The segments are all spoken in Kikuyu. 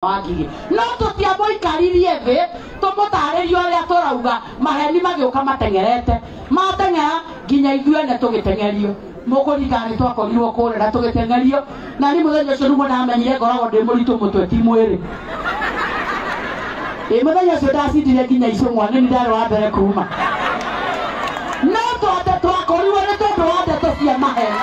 Wangigĩ no tũtiamũikaririe thĩ tũmũtarĩrie ũrĩa tũrauga. Maheni magĩũka mateng'erete, mateng'era nginya ithuene tũgĩteng'erio. Mũkũringana nĩ twakorirwo kũrĩa na tũgĩteng'erio, na niĩ mũthenya ũcio nĩguo ndamenyire ngoragwo ndĩ mũritũ mũtwe ti mwĩrĩ. Ĩ mũthenya ũcio ndacindire nginya icũng'wa, nĩ ndarĩ wa mbere kuma, no twate twakorirwo nĩ tondũ wa ndeto cia maheni.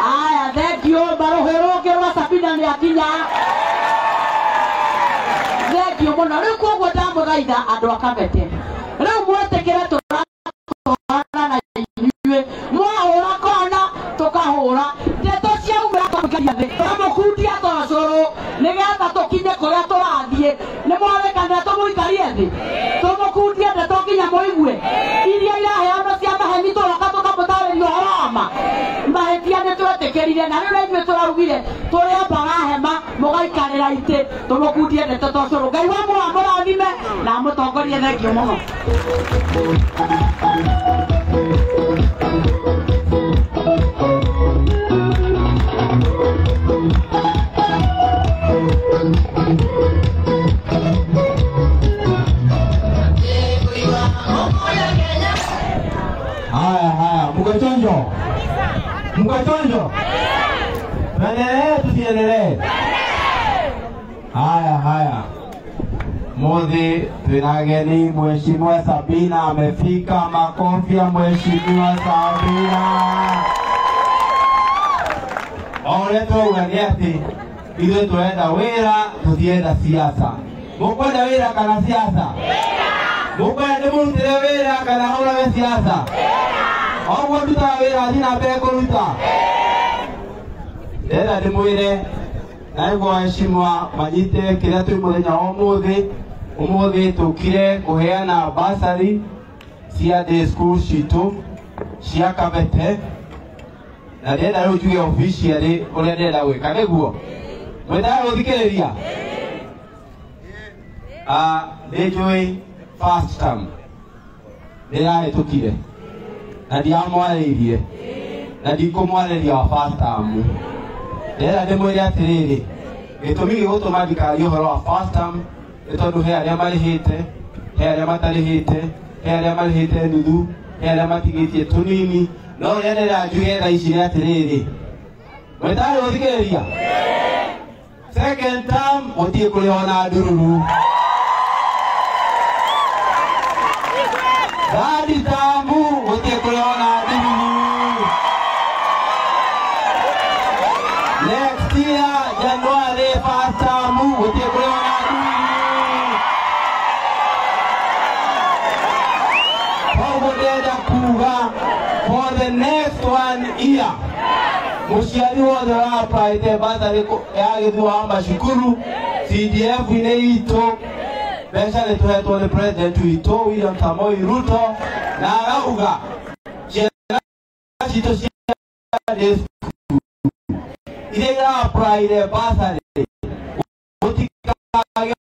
Aya, thengiũ. Marũhĩ rũngĩ rwa Sabina nĩ akinya, thengiũ mũno. Rĩu koguo ndamũthaitha andũ a Kabete, rĩu mwĩtĩkĩre tũratwarana na inyuĩ, mwahũra kona tũkahũra, ndeto ciaumĩra tũkaria thĩ, tũkamũkundia tocũrũ nĩgetha tũkinye kũrĩa tũrathiĩ. Nĩ mwarĩkanĩra tũmũikarie thĩ tũmũkundie ndeto nginya mũigue iria iraheanwo cia maheni, tũroka tũkamũtarĩria ũhoro wa ma. Mahĩtia nĩ twetĩkĩrire, na rĩu ithuĩ tũraugire tũrĩambaga hema mũgaikarĩra itĩ tũmũkundie ndeto tocũrũ. Ngai wa mũrathime na amũtongorie. Thengiũ mũno. Haya haya, mko chonjo? Mko chonjo? Tuendelee tusiendelee? Haya haya, Muthi twina ageni, Mheshimiwa Sabina amefika. Makofi ya Mheshimiwa Sabina. O ũrĩa twauga nĩ atĩ ithuĩ tũrenda wĩra, tũtienda siasa. Mũkwenda wĩra kana siasa? Mũkwenda ndĩmũrutĩre wĩra kana hũrage siasa? Oguo ndutaga wĩra, thiĩ na mbere kũruta. Ndĩrenda ndĩmwĩre na nĩguo waheshimiwa manyite kĩrĩa twĩ mũthenya wa ũmũthĩ. Ũmũthĩ tũkire kũheana basari cia day school citũ cia Kabete, na ndĩrenda rĩu njuge officially ũrĩa ndĩrenda gwĩka nĩguo mwĩtaga gũthikĩrĩria. Nĩ njũĩ first term nĩrahĩtũkire na ndiamwarĩirie na ndikũmwarĩria wa first term. Ndĩrenda ndĩmwĩre atĩrĩrĩ, gĩtũmi gĩgũtũma ndikarie ũhoro wa first term nĩ tondũ he arĩa marĩhĩte, he arĩa matarĩhĩte, he arĩa marĩhĩte nuthu, he arĩa matigĩtie tũnini. No ũrĩa ndĩrenda njuge thaa ici nĩ atĩrĩrĩ, mwĩtarĩ gũthikĩrĩria, second term gũtirĩ kũrĩhwo na ndururu, third term gũtirĩ kũrĩhwo na ndururu, next year January first term gũtirĩ kũrĩhwo na ndururu. Koguo ndĩrenda kuga for the next one year, mũciari wothe ũra-applyte bursary ya gĩthua wa macukuru CDF-inĩ itũ, mbeca nĩ tũhetwo nĩ president witũ William Samoei Ruto, na arauga ciana citũ cia day school iria ira-applyire bursary gũtikagĩe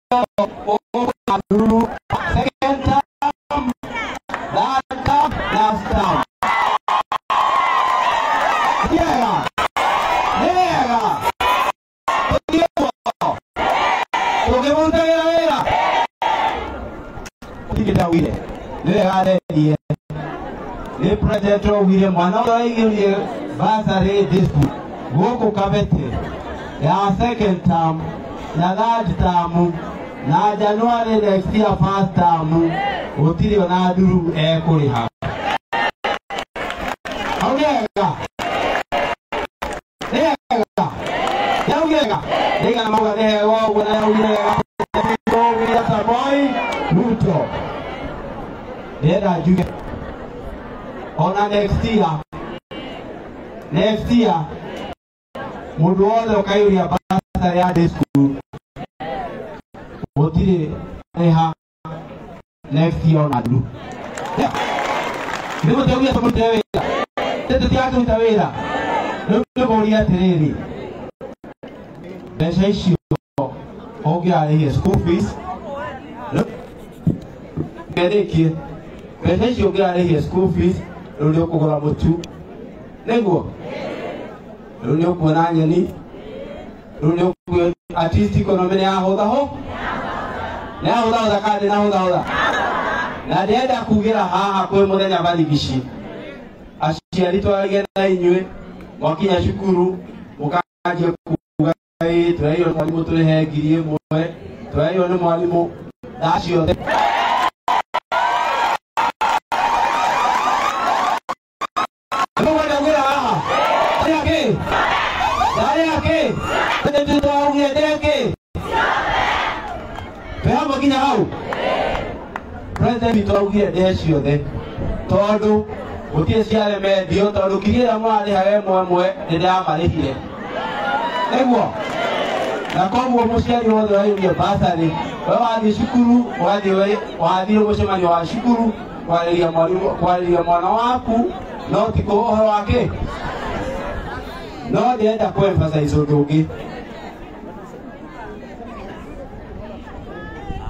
ndururu second term, third term, last term. Wega wega, tũthiĩ ũguo tũkĩmũrutagĩra wĩra tigĩtaugire nĩ wega arendirie nĩ president augire mwana ũrĩa waigĩrire bursary day school gũkũ Kabete ya second term na third term na January next year first term gũtirĩ ona nduru ekũrĩha. Hau nĩ wega, nĩ wega, yaugire wega, nĩigana mauga nĩ hega ũguo, na yaugire wega William Samoei Ruto. Ndĩrenda njuge ona next year, next year mũndũ wothe ũkaiyũria bursary ya day school gũtirĩ rĩha next year ona nduru. Nĩ mũteuria tũmũrutĩre wĩra, nĩ tũtigakĩruta wĩra. Rĩu nĩngũria atĩrĩrĩ, mbeca icio ũngĩrarĩhire school fees, rĩu mbeca icio ũngĩrarĩhire school fees, rĩu nĩ ũkũgũra mũtu nĩguo Rĩu nĩ ũkuona nyeni, rĩu nĩ ũkuona at least economy nĩ yahũtha ho, nĩ yahũthahũtha kana ndĩnahũthahũtha? Na ndĩrenda kugĩra haha kwĩ mũthenya barigici, aciari twaragia na inyuĩ mwakinya cukuru mũkanjia kuga ĩ tũreirwo nĩ mwarimũ tũrĩhe 1000, tũreirwo nĩ mwarimũ thaa ciothe. Twĩhamwe nginya hau. President witũ augire ndĩhe ciothe tondũ gũtirĩ ciaremendio, tondũ ngiri ĩrĩa mũrarĩhaga ĩmwe ĩmwe nĩ ndĩramarĩhire, nĩguo. Na koguo mũciari wothe waiyũria bursary, we wathiĩ cukuru, wathiĩ mũcemanio wa cukuru kwarĩria mwarimũ, kwarĩria mwana waku, no ti ũhoro wa kĩ. No ndĩrenda kũ emphasize ũndũ ũngĩ.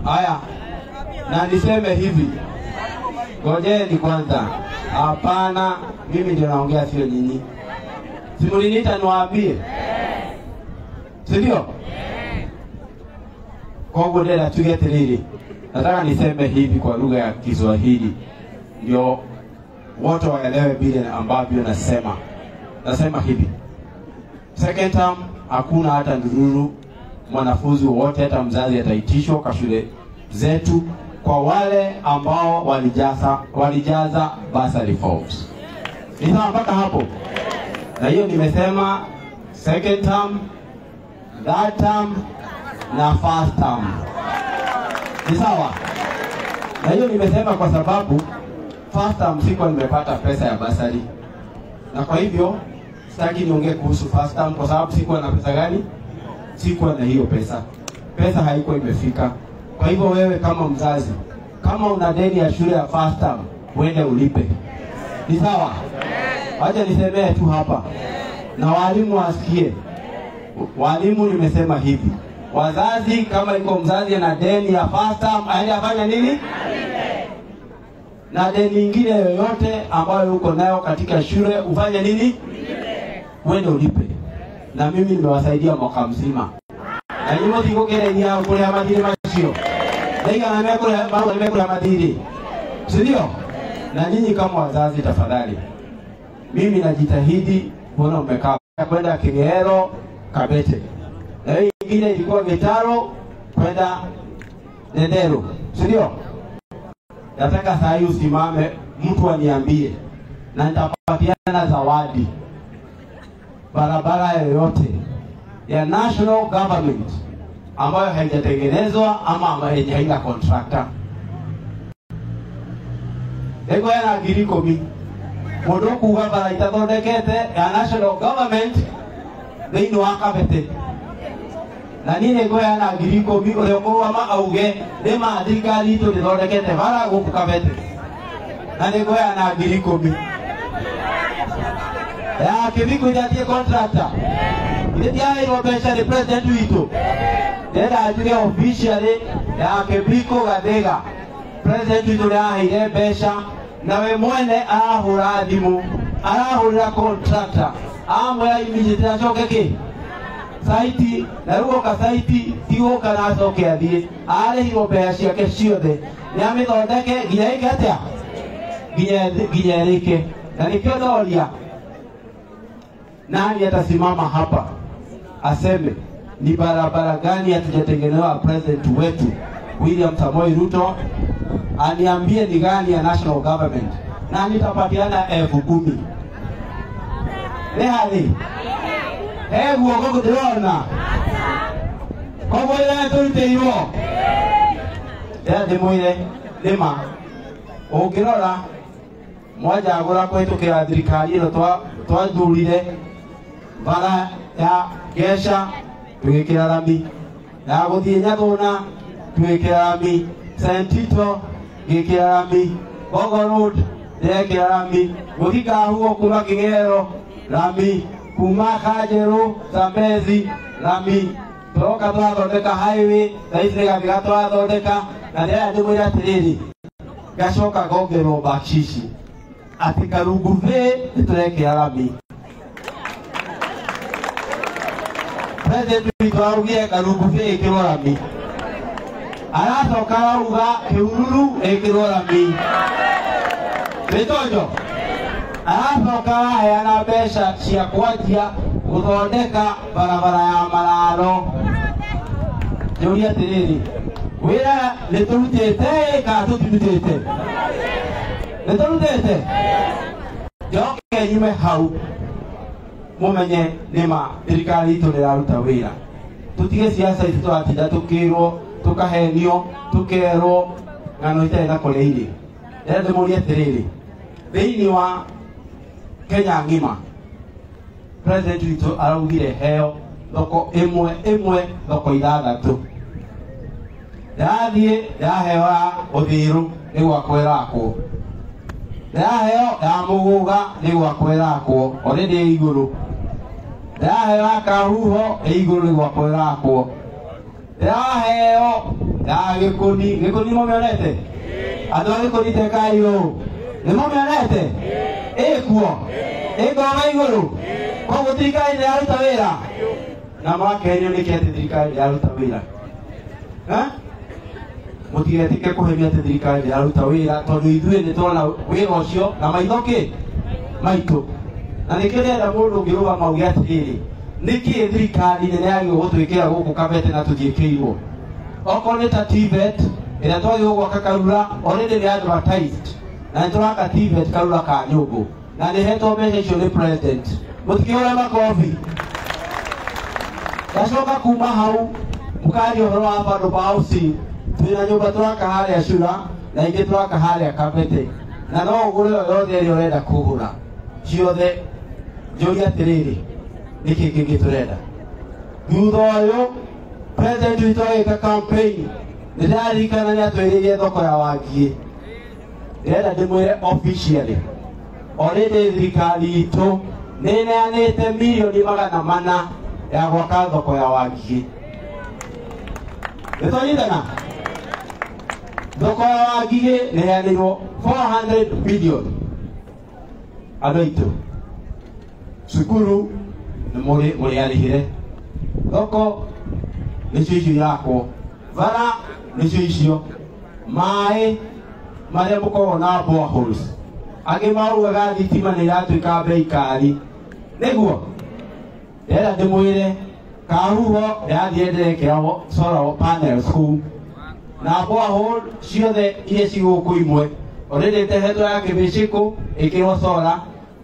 Haya, na niseme hivi, ngojeni kwanza. Hapana, mimi ndio naongea, sio nyinyi. Si mliniita niwaambie, si ndio? Koguo ndĩrenda tuge atĩrĩrĩ, nataka niseme hivi kwa lugha ya Kiswahili ndio wote waelewe vile ambavyo nasema. Nasema hivi, second term hakuna hata ndururu mwanafunzi wote hata mzazi ataitishwa kwa shule zetu, kwa wale ambao walijaza bursary forms. Ni sawa mpaka hapo? Na hiyo nimesema second term, third term na first term. Ni sawa? Na hiyo nimesema kwa sababu first term sikuwa nimepata pesa ya bursary. Na kwa hivyo sitaki niongee kuhusu first term kwa sababu sikuwa na pesa gani? Sikuwa na hiyo pesa. Pesa haikuwa imefika. Kwa hivyo wewe kama mzazi, kama una deni ya shule ya first term, uende ulipe. Ni sawa? Wacha nisemee tu hapa. Na walimu wasikie. Walimu nimesema hivi, wazazi kama iko mzazi ana deni ya first term, aende afanye nini? Na deni nyingine yoyote ambayo uko nayo katika shule ufanye nini? Uende ulipe. Na mimi nimewasaidia mwaka mzima. Na nyinyi mtigũkĩrĩria kũrĩha mathirĩ macio. Ndaigana mekũrĩha marũa mekũrĩha mathirĩ, si ndio? Na nyinyi kama wazazi tafadhali, mimi najitahidi kuona umekaa kwenda King'ero Kabete, na hiyo nyingine ilikuwa Gitaro kwenda Nendero, si ndio? Nataka saa hii usimame mtu aniambie, na nitapatiana zawadi, barabara yoyote ya national government ambayo haijatengenezwa ama ambayo haina contractor. Ego ya 10,000 mũndũ kuga bara itathondekete ya national government thĩinĩ wa Kabete, na niĩ nĩngũheana 10,000 ũrĩa ũkũrũgama auge nĩ ma thirikari itũ ndĩthondekete bara gũkũ Kabete, na nĩngũheana 10,000 ya Kĩbiko itatie contractor. Ithe ndiaheirwo mbeca nĩ president witũ, ndĩrenda njuge officially ya Kĩbiko Gathiga, president witũ nĩaheire mbeca, na we mwene arahũra thimũ, arahũrĩra contractor, amwĩra immediately acoke kĩ saiti, na rĩu oka saiti ti gũka na acoke athiĩ, arĩhirwo mbeca ciake ciothe, nĩ amĩthondeke nginya ĩke atĩa, nginya ĩrĩke. Na nĩkĩo ndoria, nani atasimama hapa aseme ni barabara gani hatujatengenezewa president wetu William Samoei Ruto? Aniambie ni gani ya national government, na nitapatiana 10,000. Nĩ harĩ he guoko ndĩrona koguo ĩrĩa tũrutĩirwo ndĩra ndĩmwĩre nĩma ũngĩrora mwanjagũra kũhĩtũkĩra thirikari ĩno twathurire bara ya Gesha tũgĩkĩra rami, ya gũthiĩ Nyathũna tũgĩkĩra rami, Sentito ngĩkĩra rami, Bogo Road ndĩrekĩra rami, gũthiĩ Kahugo kuma Kĩgero rami, kuma Kanjerũ Zambezi rami, tũroka tũrathondeka highway thaa ici nĩ Gathiga tũrathondeka. Na ndĩrenda ndĩmwĩre atĩrĩrĩ, ngacoka ngongerwo bakshishi atĩ Karungu Bay nĩ tũrekĩra rami. President witũ araugire Karungu Bay ĩkĩrwo rami, aracoka arauga Kĩhururu ĩkĩrwo rami, nĩtonjo aracoka araheana mbeca cia kwanjia gũthondeka barabara ya Mararo. Njũrie atĩrĩrĩ, wĩra nĩtũrutĩte kana tũtirutĩte? Nĩtũrutĩte? Njoke nyume hau mumenye nĩma thirikari itũ nĩraruta wĩra. Tũtige siasa ici tũratinda tũkĩrwo, tũkahenio, tũkerwo ng'ano itarĩ na kũrĩa irĩ. Ndĩrenda ndĩmũrie atĩrĩrĩ, thĩinĩ wa Kenya ng'ima president witũ araugire heo thoko ĩmwe ĩmwe thoko ithathatũ. Ndĩrathiĩ ndĩraheo ya Ũthiru nĩ gwakwo ĩrakwo, ndĩraheo ya Mũgũga nĩ gwakwo ĩrakwo already ĩ igũrũ, ndĩraheo ya Kahuho ĩ igũrũ nĩ gwakwo ĩrakwo, ndĩraheo ya Gĩkũni. Gĩkũni mũmĩonete? Andũ a Gĩkũni tekai ũũ, nĩ mũmĩonete? Ĩkuo ĩngoma igũrũ. Koguo thirikari ndĩraruta wĩra na mwakenio nĩkĩ atĩ thirikari ndĩraruta wĩra? Mũtigetĩke kũhenia atĩ thirikari ndĩraruta wĩra, tondũ ithuĩ nĩ tuona wĩra ũcio na maitho kĩ maitũ. Na nĩkĩo ndĩrenda mũndũ ũngĩrũgama auge atĩrĩrĩ, nĩkĩ thirikari nene yagĩrĩirwo gũtwĩkĩra gũkũ Kabete na tũtiĩkĩirwo? Okorwo nĩ ta TVET ĩrĩa twagĩrĩirwo gwaka Karura, already nĩ advertised na nĩ tũraka TVET Karura ka Nyũngũ, na nĩ hetwo mbeca icio nĩ president. Mũtikĩhũre makobi. Ndacoka kuma hau mũkaria ũhoro wa affordable housing, twĩna nyũmba tũraka harĩa Cura na ingĩ tũraka harĩa Kabete, na no ũgũre o yothe ĩrĩa ũrenda kũgũra ciothe. Njũrie atĩrĩrĩ, nĩkĩ kĩngĩ tũrenda? Thutha ũyũ president witũ agĩka campaign, nĩ ndĩraririkana nĩ atwĩrĩire thoko ya Wangiĩ. Ndĩrenda ndĩmwĩre officially already thirikari itũ nĩ ĩneanĩte mirioni 400 ya gwaka thoko ya Wangiĩ. Nĩtwanyitana? Thoko ya Wangiĩ nĩ ĩheanĩirwo 400 billion. Andũ aitũ, cukuru nĩ mũrĩarĩhĩre, thoko nĩcio icio irakwo, bara nĩcio icio, maĩ marĩa mũkoragwo na boreholes, angĩ maugaga thitima nĩ iratuĩka bei kari. Nĩguo ndĩrenda ndĩmwĩre Kahuho ndĩrathiĩ ndĩrekĩra solar panels kũu na borehole ciothe iria ci gũkũ imwe already ĩtehetwo ya Kĩbĩcĩkũ ĩkĩrwo solar,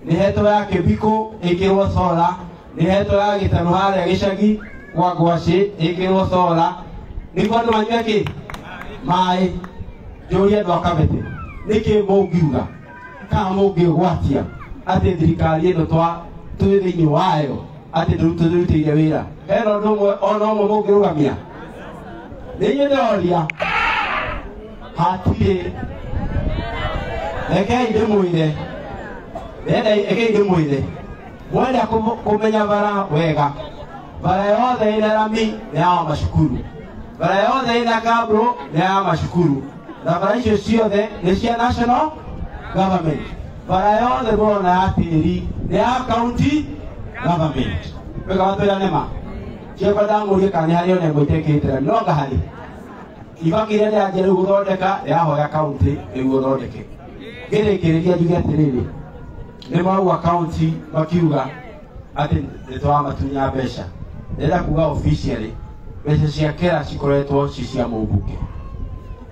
nĩ hetwo ya Kĩbikũ ĩkĩrwo solar, nĩ hetwo ya Gĩtarũ harĩa gĩcagi kwa Ngwacĩ ĩkĩrwo solar, nĩguo andũ manyue kĩ maĩ. Njũrie andũ a Kabete, nĩkĩ mũngiuga kana mũngĩgwatia atĩ thirikari ĩno twĩ thĩinĩ wayo atĩ ndĩrutĩire wĩra? Hena ũndũ ũmwe ona ũmwe mũngĩrũgamia? Nĩ inyuĩ ndĩroria, hatirĩ. Rekei ndĩmwĩre, rekei ndĩmwĩre, mwenda kũmenya bara wega, bara yothe ĩna rami nĩ ya macukuru, bara yothe ĩna kabro nĩ ya macukuru, na bara icio ciothe nĩ cia national government. Bara yothe mũrona ya tĩri nĩ ya county government. Wega watwĩra nĩma ciakwa ndamũrie kana nĩ harĩ ona ĩmwe itekĩrĩte rami, no anga harĩ ibaki iria ndĩranjia rĩu gũthondeka ndĩrahoya county nĩguo thondeke. Ngĩrĩkĩrĩria njuge atĩrĩrĩ, nĩ marauga county makiuga atĩ nĩ tũramatunya mbeca. Ndĩrenda kuga officially mbeca cia kera cikoretwo ci cia mũmbunge,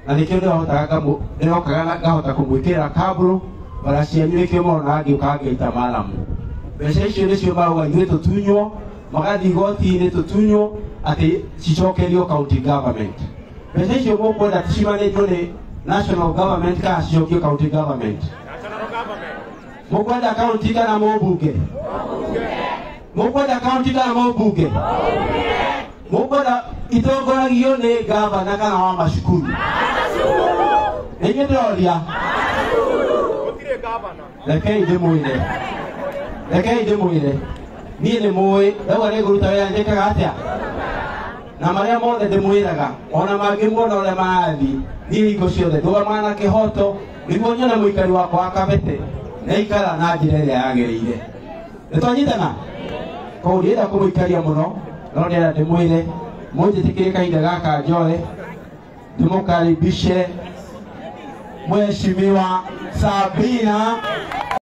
na nĩkĩo ndĩrokaga ngahota kũmwĩkĩrĩra kabro bara cianyu, nĩkĩo mũronaga ngĩũka ngĩita maramu. Mbeca icio nĩcio marauga ithuĩ tũtunywo, magathiĩ igoti-inĩ tũtunywo atĩ cicokerio county government. Mbeca icio mũkwenda cimanĩtwo nĩ national government kana cicokio county government? Mũkwenda county kana mũmbunge? Mũkwenda county kana mũmbunge? Mũkwenda itongoragio nĩ gavana kana wa macukuru? Nĩ inyuĩ ndĩroria. Rekei ndĩmwĩre, rekei ndĩmwĩre, niĩ nĩ mũĩ ndauga nĩ ngũruta wĩra njĩkaga atĩa, na marĩa mothe ndĩmwĩraga ona mangĩmuona ũrĩa marathiĩ, niĩ hingo ciothe ndũgamaga na kĩhoto nĩguo nyone mũikari wakwa wa Kabete nĩaikara na njĩra ĩrĩa yagĩrĩire. Nĩtwanyitana? Koguo ndienda kũmũikaria mũno, No ndĩrenda ndĩmwĩre mũnjĩtĩkĩrie kahinda gaka njoe ndĩmũkaribishe Mheshimiwa Sabina